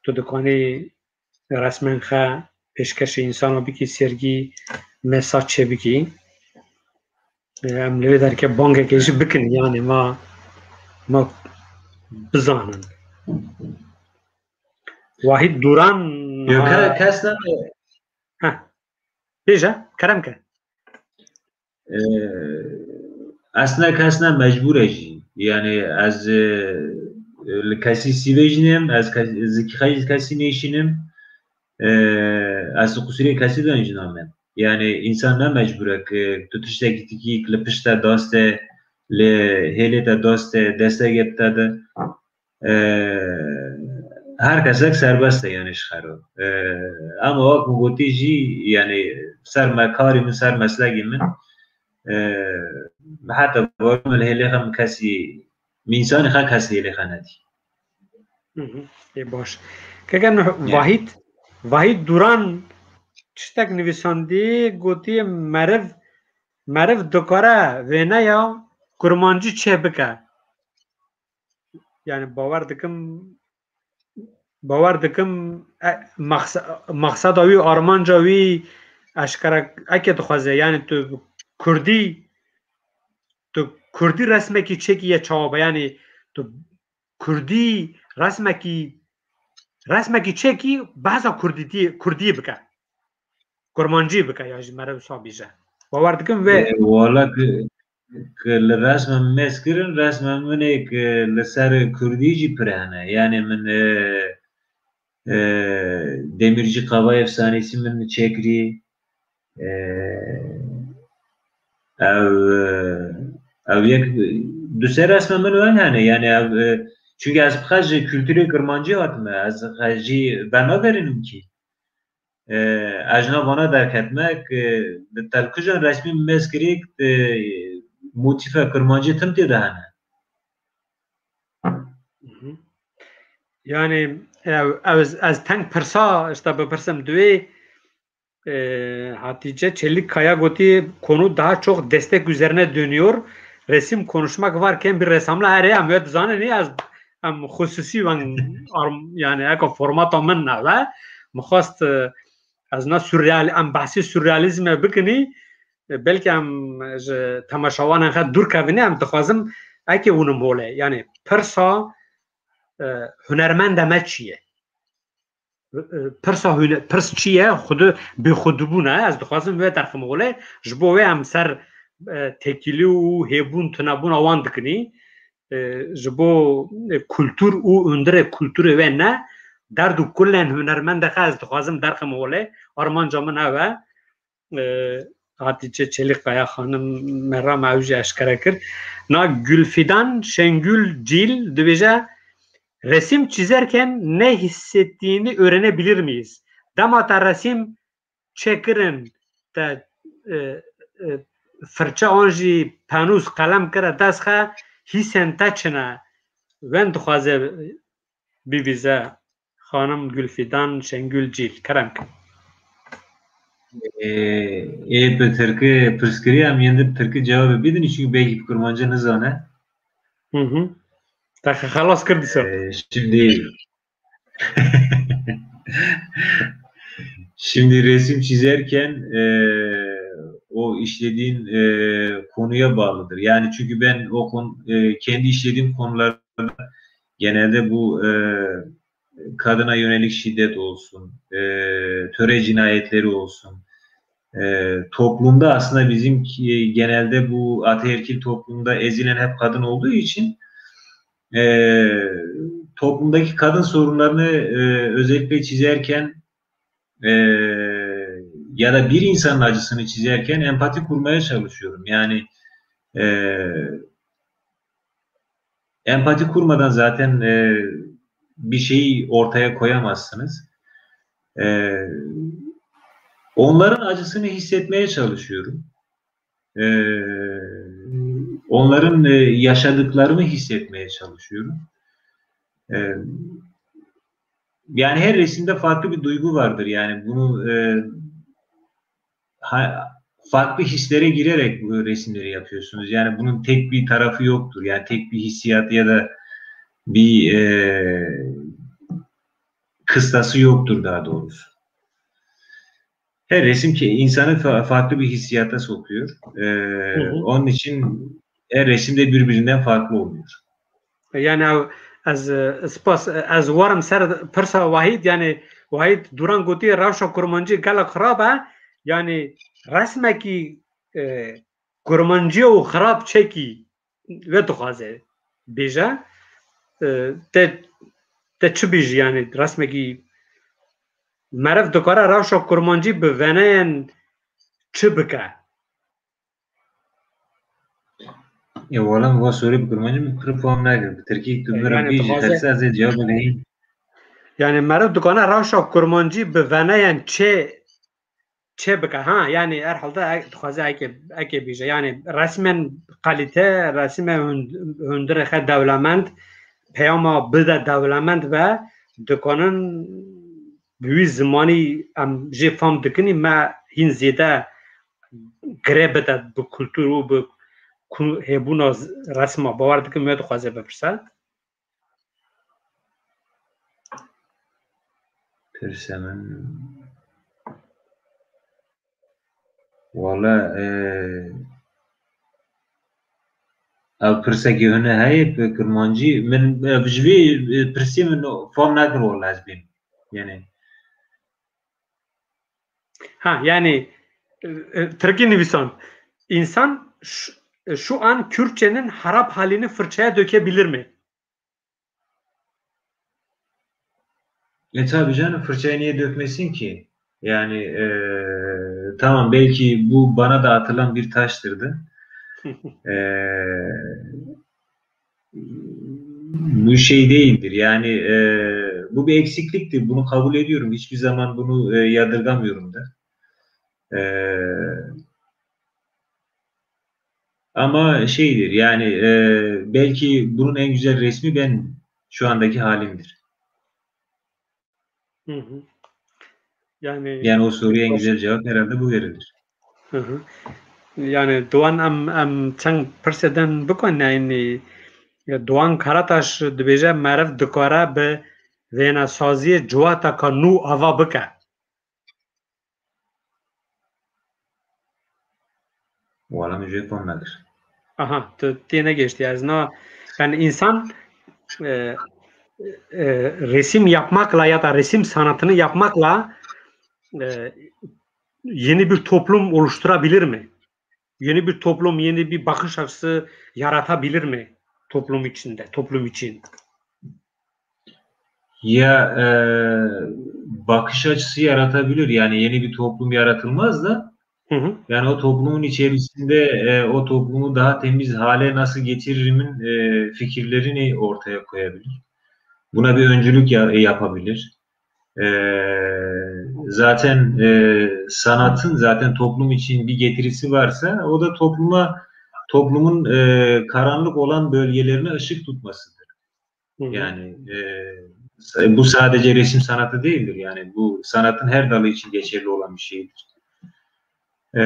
tu dikanî resmên xwe pêşkêşî însana bikî, sergî, mesaj çêbikî. E, em li vê derke bangekê jî bikin, yanî ma, ma bizanin. Wahîd Duran. Yok, ha, kes ne? Heh. Bêje, kerem ke. Ee, aslında kesne mecbur e jî. Yani ez, e, li kesî sîvê jî nêm, ez kes-, zikî xey kesî nêşînim. Ee, ez qusurê kesî de jî namêm. Yani insan ne mecbur e ki tu tiştekî tikî li pişte daste, li hêlê te daste, destegê te de. Ee, her kesek serbest e, yani ji xero. Ee, ama wek min gotî jî, yani ser me karî min, ser meslekî min, ee, heta barom li hêlê xwe min kesî, min însanî xwe kesî hêlê xwe nedî. Hı hı. Ê baş. Keke Nuh, yani. Vahîd, Vahîd Duran tiştek nivîsandî, gotiye meriv, meriv dikare wêneya kurmancî çêbike. Yani bawer dikim, bawer dikim, e, maqse-, maqseda wî, armanca wî eşkere eke dixwaze. Yani tu kurdî, tu kurdî resmekî çêkî ye çawa be? Yani tu kurdî resmekî, resmekî çêkî behsa kurdîtî-, kurdî bike. Kurmancî bike ya jî meriv wisa bîje. Bawer dikim vê. E, wala ki, ki li resma min mêz kirin, resma min ê ki li ser kurdî jî pir hene. Yani min, e, e, Demirci Kaba efsanesi min çêkirî. E, ev, e, ev yek du sê resma min wen hene. Yani ev, e, çünkü ez bi xwe ji kulturê kirmancî hatime. Ez xwe jî venagerînim kî. E, ez jina vana derketime ki di telkujan resmî mêz kirî, e, motîfe kirmancî tim tê de hene. Hı hı. Yani, ev, ev, ez, ez teng pirsa, işte, bipirsim, divê, e, Hatice Çelikkaya gotî, konu daha çok destek üzerine dönüyor. Resim konuşmak varken bir ressamla her em wê dizanin, ez, em xusûsî wen arm-, yani, eko formata min nave. Min xwest, e, ez na surreal-, em behsî surrealizme bikinî, e, belkî em ji temaşevanên xwe dûr kevinî, em dixwazim eke hûnim holê. Yani, pirsa, e, hunermenda me çi ye? E, pirsa hune-, pirs çi ye? Xwedi, bêxwedibûn e. Ez dixwazim wê derxim holê. Ji bo wê em ser, e, tekîlî û hêbûn, tunebûna wan dikinî. E, ji bo, e, kultur û hundirê kulturê wê ne, derd û kulên hunermendê xwe ez dixwazim derxim holê. Armanca min ev e. E, Hatice Çelikkaya xanim merama ew jî eşkere kir. Na Gülfidan Şengül Cil dibêje, resim çizerken ne hissettiğini öğrenebilir miyiz? Dema te resim çêkirin, te, e, e, firçe an jî penûs qelem kire dest xwe, hîsên te çi ne? Wen dixwaze bivîze. Xanim Gülfidan Şengül Cil. Kerem ke. Ê, ê bi tirkî pirs kiriye, em yên di tirkî cewabê bidin, çünkü belkî bi kurmancî nizane. Hı hı. Te xelas kir dîsa. Ee, şimdi, şimdi resim çizerken, e, o işlediğin, e, konuya bağlıdır. Yani çünkü ben o konu, e, kendi işlediğim konularda genelde bu, e, kadına yönelik şiddet olsun, e, töre cinayetleri olsun, e, toplumda aslında bizim ki-, genelde bu ataerkil toplumda ezilen hep kadın olduğu için, e, toplumdaki kadın sorunlarını, e, özellikle çizerken, e, ya da bir insanın acısını çizerken empati kurmaya çalışıyorum. Yani, e, empati kurmadan zaten, e, bir şeyi ortaya koyamazsınız. E, onların acısını hissetmeye çalışıyorum. E, onların, e, yaşadıklarını hissetmeye çalışıyorum. E, yani her resimde farklı bir duygu vardır. Yani bunu, e, farklı hislere girerek bu resimleri yapıyorsunuz. Yani bunun tek bir tarafı yoktur. Yani tek bir hissiyat ya da bir e, kıstası yoktur daha doğrusu. Her resim ki insanı fa- farklı bir hissiyata sokuyor. E, Hı hı. Onun için her resim de birbirinden farklı oluyor. Yani ew, ez e, spas e, ez warim ser pirsa Wahîd, yani Wahîd Duran gotiye rewşa kurmancî gelek xirab e, yani resmekî e, kurmancî û xirab çekî we dixwaze bêje. E, te te çi bêjî, yani resmekî meriv dikare rewşa kurmancî bi veneyan çi bike? E, wala min va sorê bi kurmancî min pir fam nekir. Bi tirkî tu E, min re yani bêjî dixwaze- xerse ez ê cewabê neyî. Yani meriv dikane rewşa kurmancî bi veneyan çê çê bike. Ha, yani herhalde ek- dixwaze eke eke bêje. Yani resmen kalite, resmen hund- hundirê xwe dewlemend, peyama bide dewlemend ve dikanin bi wî zimanî em jê fam dikinî me hîn zêde gire bide bi kultur û bi ku- hêbûna z- resma. Bawer dikim wê dixwaze bipirse. Pirse min. Wala e, ev pirsekî hune heye bi kurmancî. Min e, ji vê e, pirsê min fam nekir wala ez bêm. Yani Ha, yani e, e, Tirkî nivîsan. İnsan şu, şu an Kürtçenin harap halini fırçaya dökebilir mi? E tabi canım, fırçayı niye dökmesin ki? Yani e, tamam, belki bu bana da atılan bir taştırdı. E, bu şey değildir. Yani e, bu bir eksikliktir. Bunu kabul ediyorum. Hiçbir zaman bunu e, yadırgamıyorum da. E, ama şeydir yani e, belki bunun en güzel resmi ben şu andaki halimdir. Hı hı. Yani Yani o soruya en güzel cevap herhalde bu verilir. Hı hı. Yani Doğan em em çend pirseden bikon yani Doğan Karataş dibêje meriv dikare bi vênesaziyê ciwateka nû ava bike. Wala min jê fam nekir. Aha, tu tê negihiştî. Ez na, yani insan e, e, resim yapmakla ya da resim sanatını yapmakla e, yeni bir toplum oluşturabilir mi? Yeni bir toplum, yeni bir bakış açısı yaratabilir mi toplum içinde, toplum için? Ya e, bakış açısı yaratabilir. Yani yeni bir toplum yaratılmaz da Hı hı. yani o toplumun içerisinde e, o toplumu daha temiz hale nasıl getiririmin e, fikirlerini ortaya koyabilir. Buna bir öncülük ya- yapabilir. E, zaten e, sanatın zaten toplum için bir getirisi varsa o da topluma toplumun e, karanlık olan bölgelerine ışık tutmasıdır. Hı hı. Yani e, sa- bu sadece resim sanatı değildir. Yani bu sanatın her dalı için geçerli olan bir şeydir. E,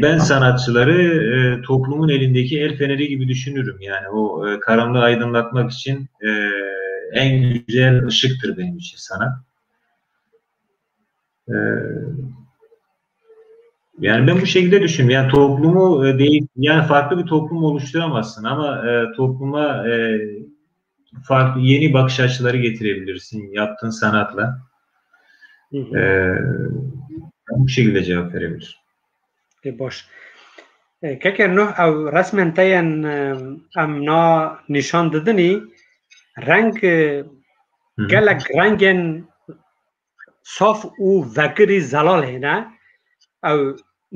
ben sanatçıları e, toplumun elindeki el feneri gibi düşünürüm. Yani o e, karanlığı aydınlatmak için e, en güzel ışıktır benim için sanat. E, yani ben bu şekilde düşünüyorum. Yani toplumu e, değil, yani farklı bir toplum oluşturamazsın ama e, topluma e, farklı yeni bakış açıları getirebilirsin yaptığın sanatla. Hı hı. E, bu şekilde cevap verebilirim. Ê baş. E, Keke Nuh, ew resmên te yên e, em na nîşan didinî, reng e, Hı hı. Gelek rengên saf û vekirî zelal hêne. Ew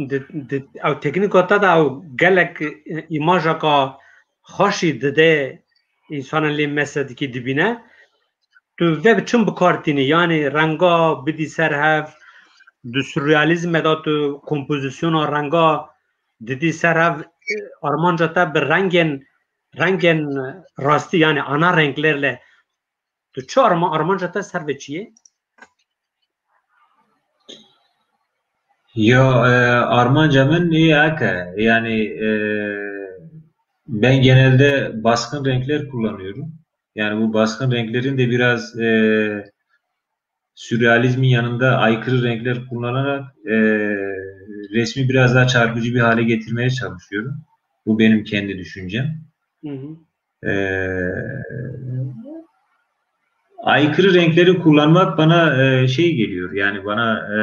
di, di, ew teknîka te de ew gelek e, îmajeka xweşî dide, însanên lê mesedikî dibîne. Tu vê bi çim bi kar tînî? Yanî renga bidî ser hev, di surrealîzmê de tu kompozisyona renga didî ser hev, e, armanca te bi rengên, rengên rastî, yanî ana renklerle tu çi arma-, armanca te ser vê çi ye? Ya, e, armanca min ê eke. Yani, e, ben genelde baskın renkler kullanıyorum. Yani bu baskın renklerin de biraz, e, sürrealizmin yanında aykırı renkler kullanarak, e, resmi biraz daha çarpıcı bir hale getirmeye çalışıyorum. Bu benim kendi düşüncem. Hı hı. E, aykırı renkleri kullanmak bana, e, şey geliyor. Yani bana, e,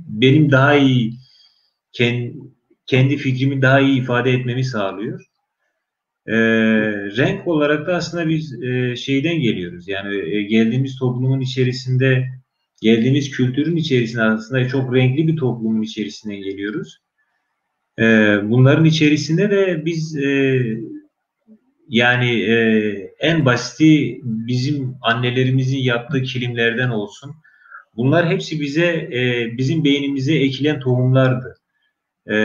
benim daha iyi ken-, kendi fikrimi daha iyi ifade etmemi sağlıyor. E, renk olarak da aslında biz, e, şeyden geliyoruz. Yani, e, geldiğimiz toplumun içerisinde, geldiğimiz kültürün içerisinde aslında çok renkli bir toplumun içerisinden geliyoruz. E, bunların içerisinde de biz, e, yani, e, en basiti bizim annelerimizin yaptığı kilimlerden olsun. Bunlar hepsi bize, e, bizim beynimize ekilen tohumlardı. E,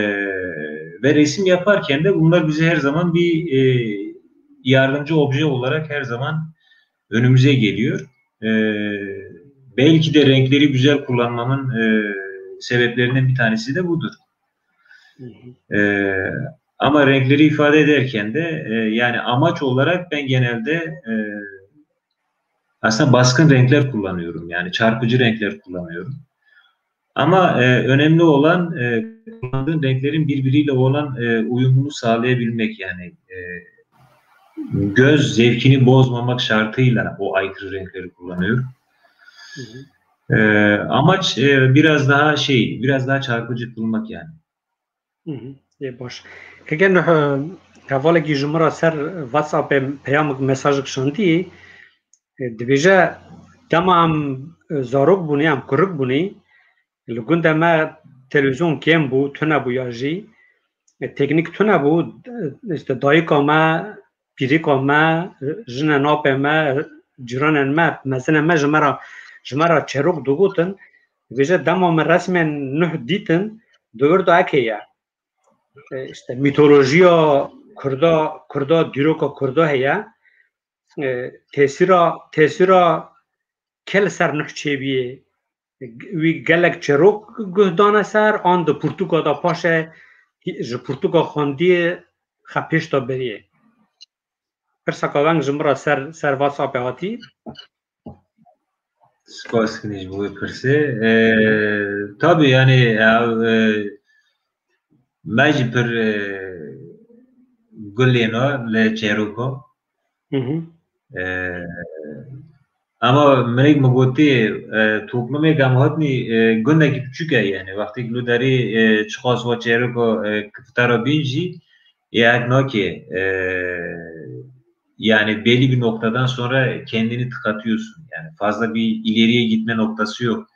ve resim yaparken de bunlar bize her zaman bir, e, yardımcı obje olarak her zaman önümüze geliyor. E, belki de renkleri güzel kullanmamın, e, sebeplerinden bir tanesi de budur. Hı hı. E, ama renkleri ifade ederken de, e, yani amaç olarak ben genelde, e, aslında baskın renkler kullanıyorum. Yani çarpıcı renkler kullanıyorum. Ama, e, önemli olan, e, kullandığın renklerin birbiriyle olan, e, uyumunu sağlayabilmek. Yani, e, göz zevkini bozmamak şartıyla o aykırı renkleri kullanıyorum. Hı hı. E, amaç, e, biraz daha şey, biraz daha çarpıcı kılmak yani. Hı hı. Ê, baş. Keke Nuh, e, hevalekî ji min re ser WhatsAppê peyamik, mesajek şandî, e, dibêje, dema em, e, zarok bûnî, em kurik bûnî, li gundê me televîzyon kêm bû, tune bû ya jî, e, teknîk tune bû, e, işte dayika me, pîrika me, jinên apê me, cîranên me, mezinên me ji me re, ji me re çerok digotin, dibêje, dema min resmên Nuh dîtin, di wir de eke ye. E, işte mîtolojiya Kurda, Kurda, dîroka Kurda heye. E, tesîra, tesîra ke li ser Nuh çêbîyê, wî gelek çerok guh dane ser, an di pirtûka de paşê ji pirtûka xwendiyê xwe pêş de beriyê. Pirseka veng ji min re ser, ser WhatsAppê hatî. Spas kirin ji bo wê pirsê. E, tabii yani, ev, e, me jî pir, e, gulêno li çêroko. Hı hı. E, ama minik mi gotî, e, toplumê em hatnî, e, gundekî piçûk e yani. Wextê ku derê, e, çiqas wa çêroko, e, kifta ra bîn jî, e, hek nake, e, yani belli bir noktadan sonra kendini tıkatıyorsun. Yani fazla bir ileriye gitme noktası yok.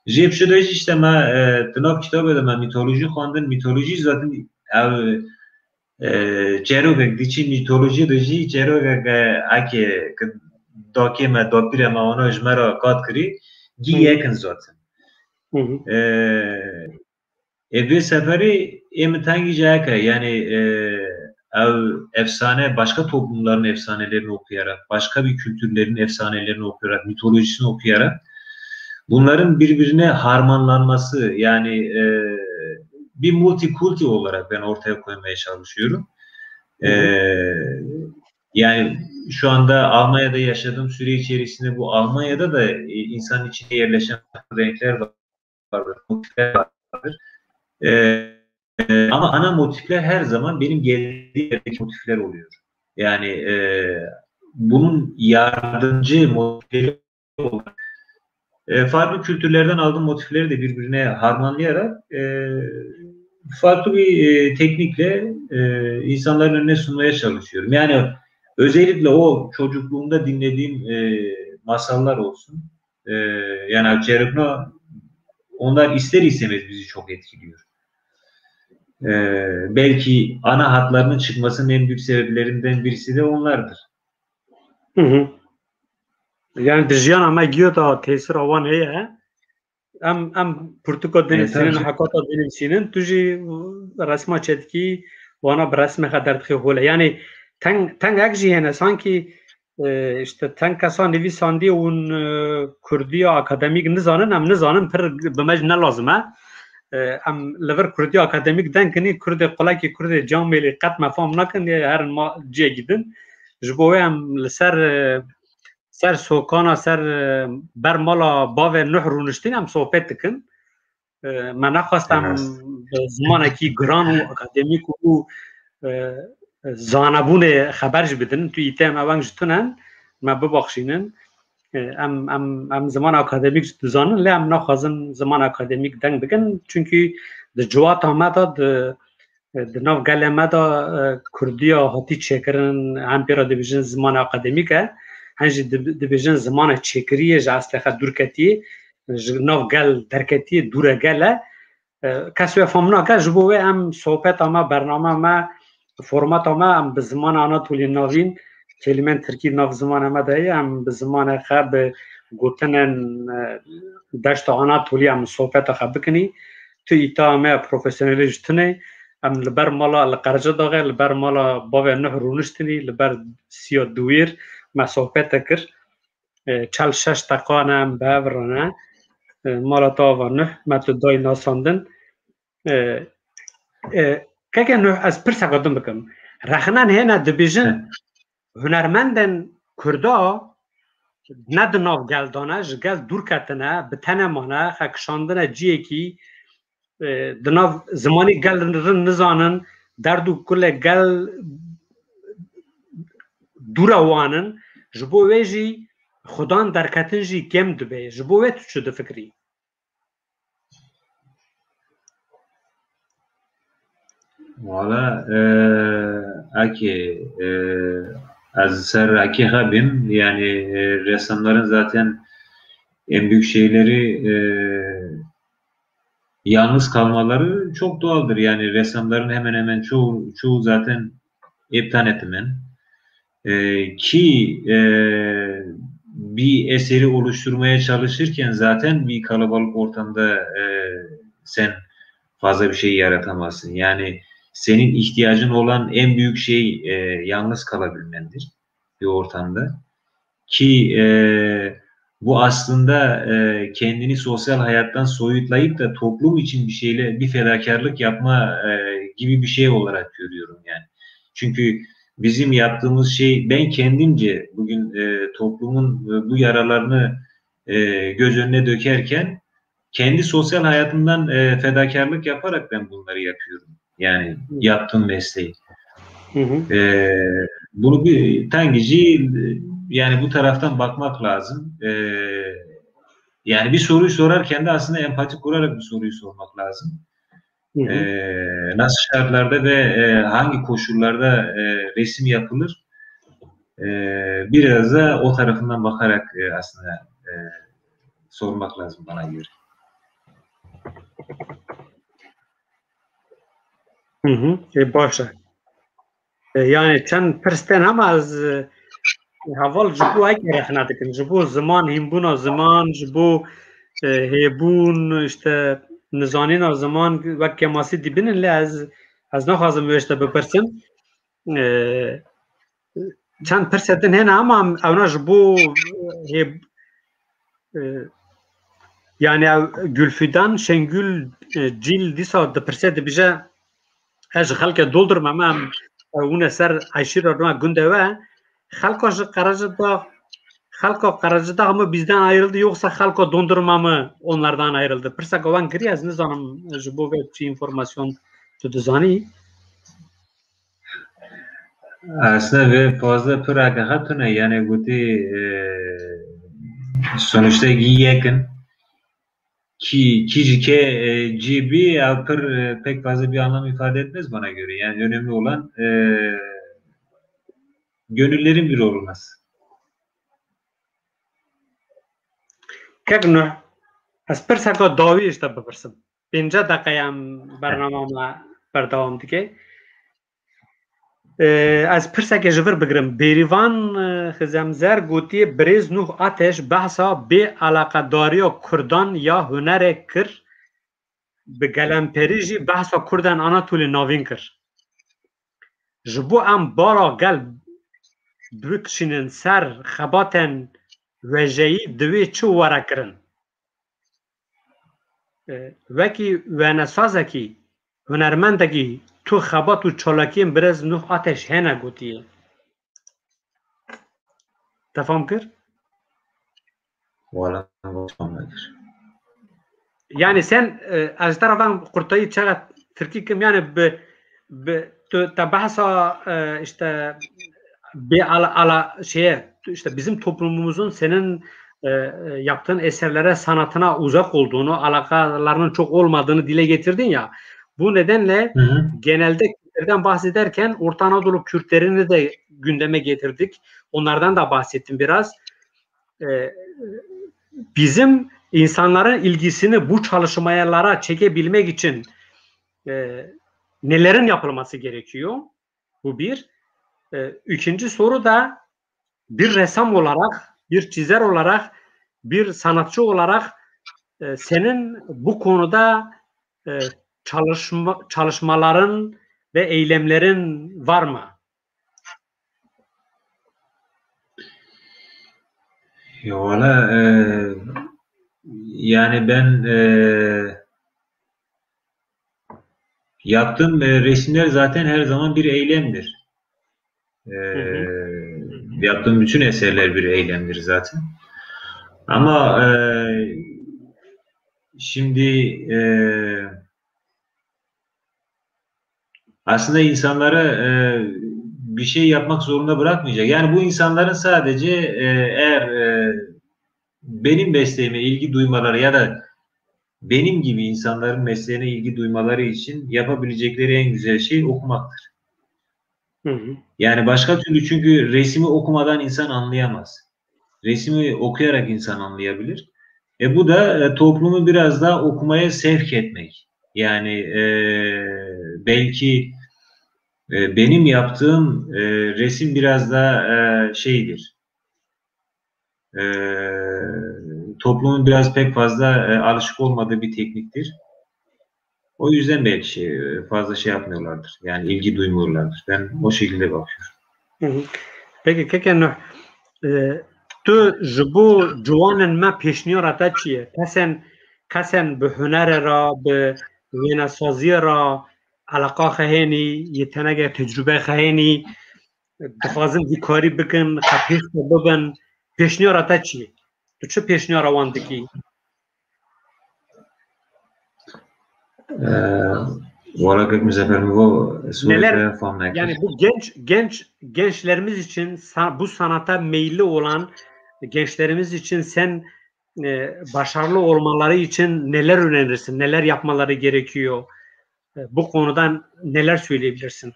Jê pişo de jî işte me, e, di nav kitabê de me mitolojî xwendin. Mitolojî zaten ev, e, çerokek diçî mitolojî de jî çerokek, e, eke ki dakê me, dapîrê me wana ji me re kat kirî, gî Hı. yek in zaten. Hı hı. E, E, vê seferê ê min tengî cayeke, yani, e, ev efsane, başka toplumların efsanelerini okuyarak, başka bir kültürlerin efsanelerini okuyarak, mitolojisini okuyarak bunların birbirine harmanlanması, yani, e, bir multikulti olarak ben ortaya koymaya çalışıyorum. Hı hı. E, yani şu anda Almanya'da yaşadığım süre içerisinde bu Almanya'da da, e, insanın içine yerleşen renkler var. Vardır, motifler vardır. E, e, ama ana motifler her zaman benim geldiğim yerdeki motifler oluyor. Yani, e, bunun yardımcı motifleri olarak, e, farklı kültürlerden aldığım motifleri de birbirine harmanlayarak, e, farklı bir, e, teknikle, e, insanların önüne sunmaya çalışıyorum. Yani özellikle o çocukluğumda dinlediğim, e, masallar olsun, e, yani çêrokno, onlar ister istemez bizi çok etkiliyor. E, belki ana hatlarının çıkmasının en büyük sebeplerinden birisi de onlardır. Hı hı. Yani di jiyana me giyo da tesîra wan heye. Em, em pirtûka dinivîsînin, Evet, tabii. hekata dinivîsînin, tu jî resma çetkî wana bi resmê xwe derdixê holê. Yani teng, teng ek jî hene, sankî, e, işte teng kesa nivîsandî û, e, kurdiya akademîk nizanin, em nizanin, pir bi me jî ne lazim e. E, em li vir Kurdî akademîk deng kinî, Kurdê qulekî, Kurdê camêlî qet me fam nakin, ê herin ma ciyekî din. Ji bo wê em li ser, e, ser sokana, ser, e, ber mala bavê Nuh rûniştîn em sohbet dikin. E, me nexwest em Rast. bi zimanekî giran û akademîk û, e, zanebûnê xeber jî bidin. Tu îtê me weng ji tune, me bibaxşînin. E, em, em, em ziman akademîk jî dizanin, lê em naxwazin ziman akademîk deng bikin. Çunkî di civata me de, di, di nav gelê me de, e, Kurdiya hatî çêkirin, hem pê re dibêjin ziman akademîk e, hem jî dib-, dibêjin zimanê çêkiriyê, ji eslê xwe dûr ketiye, ji nav gel derketiye, dûre gel e. E, kes wê fam nake, ji bo wê em sohbeta me, bernama me, formata me, em bi zimanê Anatolî navîn, kelîmên tirkî nav zimanê me de ye, em bi zimanê xwe, bi gotinên, e, deşta Anatolî em sohbeta xwe bikinî. Tu îta me ya profesyonelî ji tune, em li ber mala, li Qercedaxê, li ber mala bavê Nuh rûniştinî, li ber siya duwêr me sohbete kir. E, çel şeş deqan e em bi hev re ne. E, mala te ava Nuh, me tu dayî nasandin. E, e, keke Nuh, ez pirseka din bikim. Rexnen hêne dibêjin, Heh. hunermendên Kurda ne di nav gel de ne, ji gel dûr ketine, bi tenê mane, xwe kişandine ciyekî, e, di nav zimanî gel rin nizanin, derd û kulê gel dûra wan in, ji bo wê jî xudan derketin jî kêm dibe. Ji bo wê tu çi difikirî? Wala, e, eke, e, ez ser eke xwe bim, yani, e, ressamların zaten en büyük şeyleri, e, yalnız kalmaları çok doğaldır. Yani ressamların hemen hemen çoğu, çoğu zaten ê bi tenê dimin. E, ki, e, bir eseri oluşturmaya çalışırken zaten bir kalabalık ortamda, e, sen fazla bir şey yaratamazsın. Yani senin ihtiyacın olan en büyük şey, e, yalnız kalabilmendir bir ortamda. Ki, e, bu aslında, e, kendini sosyal hayattan soyutlayıp da toplum için bir şeyle, bir fedakarlık yapma, e, gibi bir şey olarak görüyorum yani. Çünkü bizim yaptığımız şey, ben kendimce bugün, e, toplumun, e, bu yaralarını, e, göz önüne dökerken kendi sosyal hayatımdan, e, fedakarlık yaparak ben bunları yapıyorum. Yani Hı. yaptığım mesleği. Hı hı. E, bunu bir tengizci, yani bu taraftan bakmak lazım. E, yani bir soruyu sorarken de aslında empati kurarak bu soruyu sormak lazım. Hı hı. E, nasıl şartlarda ve, e, hangi koşullarda, e, resim yapılır? E, biraz da o tarafından bakarak, e, aslında, e, sormak lazım bana göre. Hı hı. E, baş e. E, yani çend pirs tên hema ez, e, heval ji bo eke rexne dikim. Ji bo ziman, hînbûna ziman, ji bo, e, hêbûn, işte, nizanîna ziman, wek kemasî dibînin, lê ez, ez naxwazim wê işte bipirsim. E, çend pirsê din hene ama ewna ji bo, e, hê-, e, yani ew Gülfidan Şengül, e, Cil dîsa dipirse dibêje, ez ji xelkê Dondurma me, em, ew hûne ser eşîra me gundê we, xelka ji Qerecidag, xelka Qerecidag mı bizden ayrıldı yoksa xelka Dondurma mı onlardan ayrıldı? Pirseka wan kiriye, ez nizanim ji bo vê çi informasyon tu dizanî. Aslında ve fazla pir eke xwe tune, yani gotî, e, sonuçta gi yekin ki, ki ji ke, e, cî bî, ev pir, e, pek fazla bir anlam ifade etmez bana göre. Yani önemli olan, e, gönüllerin bir olması. Kek Nuh, ez pirseka dawî ji te bipirsim. Pênce deqe em bernama me berdewam dike. Ee, ez pirsekê ji vir bigirim. Bêrîvan, e, Xizemzer gotiye, Birêz Nuh Ateş behsa bê eleqedariya Kurdan ya hunerê kir, bi gelemperî jî behsa Kurdan Anatolî navîn kir. Ji bo em bala gel bikişînin ser xebatên wêjeyî, divê çi were kirin? E, wekî wenesazekî, hunermendekî tu xebat û çalakiyên birêz Nuh Ateş hene gotiye. Te fam kir? Wala fam nekir. Yani sen, e, ez tera van qurtayî çeqet tirkî kim, yani bi, bi tu te bahsa, e, işte bir ala, ala şeye, işte bizim toplumumuzun senin, e, e, yaptığın eserlere, sanatına uzak olduğunu, alakalarının çok olmadığını dile getirdin ya. Bu nedenle Hı hı. genelde Kürtlerden bahsederken Orta Anadolu Kürtlerini de gündeme getirdik. Onlardan da bahsettim biraz. E, bizim insanların ilgisini bu çalışmalara çekebilmek için, e, nelerin yapılması gerekiyor? Bu bir. E, ikinci soru da bir ressam olarak, bir çizer olarak, bir sanatçı olarak, e, senin bu konuda, e, çalışma, çalışmaların ve eylemlerin var mı? Ya valla, e, yani ben, e, yaptığım, e, resimler zaten her zaman bir eylemdir. E, Hı hı. Yaptığım bütün eserler bir eylemdir zaten. Ama, e, şimdi, e, aslında insanları, e, bir şey yapmak zorunda bırakmayacak. Yani bu insanların sadece, e, eğer, e, benim mesleğime ilgi duymaları ya da benim gibi insanların mesleğine ilgi duymaları için yapabilecekleri en güzel şey okumaktır. Hı hı. Yani başka türlü, çünkü resmi okumadan insan anlayamaz. Resmi okuyarak insan anlayabilir. E, bu da, e, toplumu biraz daha okumaya sevk etmek. Yani, e, belki, e, benim yaptığım, e, resim biraz daha, e, şeydir. E, Toplumun biraz pek fazla, e, alışık olmadığı bir tekniktir. O yüzden belki şey, e, fazla şey yapmıyorlardır. Yani ilgi duymuyorlardır. Ben o şekilde bakıyorum. Hı hı. Peki, keke Nuh, e, tu ji bo ciwanên me pêşniyara te çi ye? Kesên, kesên bi hunerê re, bi wênesaziyê re eleqa xehenî, yê teneke tecrûbe xehenî, dixwazin vî karî bikin, xwe pêş xwe bibin, pêşniyara te çi ye? Tu çi pêşniyara wan dikî? Ee, Wala kek Muzaffer, min got, sorry, Neler, ben fam nekir. Yani bu genç genç gençlerimiz için sa- bu sanata meyilli olan gençlerimiz için sen, e, başarılı olmaları için neler önerirsin? Neler yapmaları gerekiyor? E, bu konudan neler söyleyebilirsin?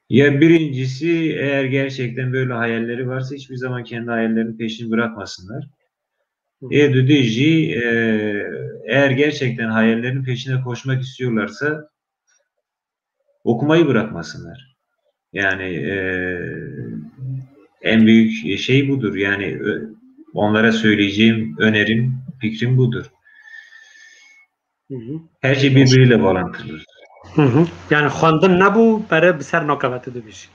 Ya birincisi, eğer gerçekten böyle hayalleri varsa, hiçbir zaman kendi hayallerinin peşini bırakmasınlar. Hı hı. E, dudêjî, e, eğer gerçekten hayallerinin peşine koşmak istiyorlarsa, okumayı bırakmasınlar. Yani, e, en büyük şey budur. Yani, ö- onlara söyleyeceğim önerim, fikrim budur. Hı hı. Her şey birbiriyle bağlantılı. Hı hı. Yani xwendin nebû, pere bi ser nakeve tu dibêjî.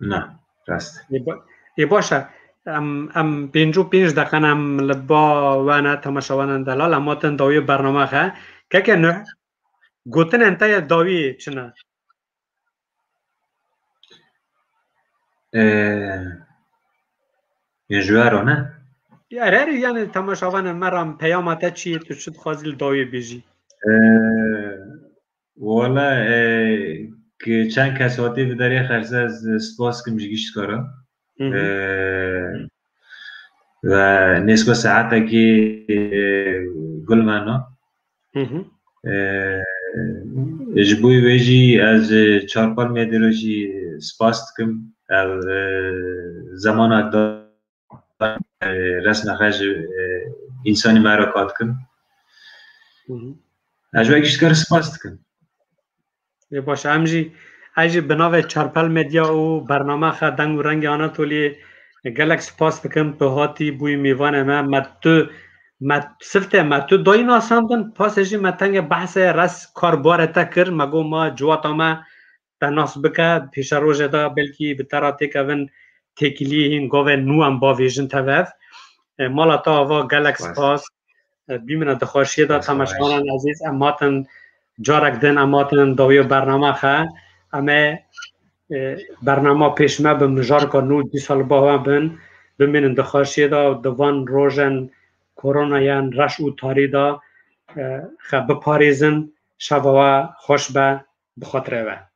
Na, rast. Ê ba- ê baş e. Em, em pêncî û pênc deqen em li ba we ne, temaşevanên delal, em hatin dawiyê bername xe. Keke Nuh, gotinên te yê dawiyê çi ne? Ee, Yê ji we re ne? Ya, her, her, yani temaşevanên me re em peyama te çi ye, tu çi dixwazî li dawiyê bêjî? Ee, Wala, e, ki çend kes hatî bi derê xerse, ez spas kim ji gişt kara. Hı hı. E, ve nêsko saetekî, e, gul meno. Hı hı. E, Ji bo wê jî ez, e, Çarpal Medya re jî spas dikim. Ev, e, zemanek da, e, resme xwe ji, e, însanî me re kat kin. Hı hı. Ez ji we giştkar spas dikim. Ê baş, em jî, ez jî bi navê Çarpel Medya û bername xe Deng û Rengê Anatoliyê gelek spas dikim. Tu hatî bûyî mêvanê me, me tu, me sifte me tu dayî nasandin, pasê jî me tengê behsê res kar barê te kir, me got ma civata me te nas bike, pêşerojê de belkî bi te re têkevin têkiliyê hîn gavên nû em bavêjin tev ev. E, mala te ava gelek spas. E, bimîne di xweşiyê de temaşevanên ezîz, em hatin carek din, em hatin dawiya bernama xe. Em ê, e, bernama pêş me bi mijarka nû dîsa li ba we bin, bimînin di xweşiyê de û di van rojên koronayan reş û tarî de, e, xe biparêzin, şeva we xweş be, bi xatirê we.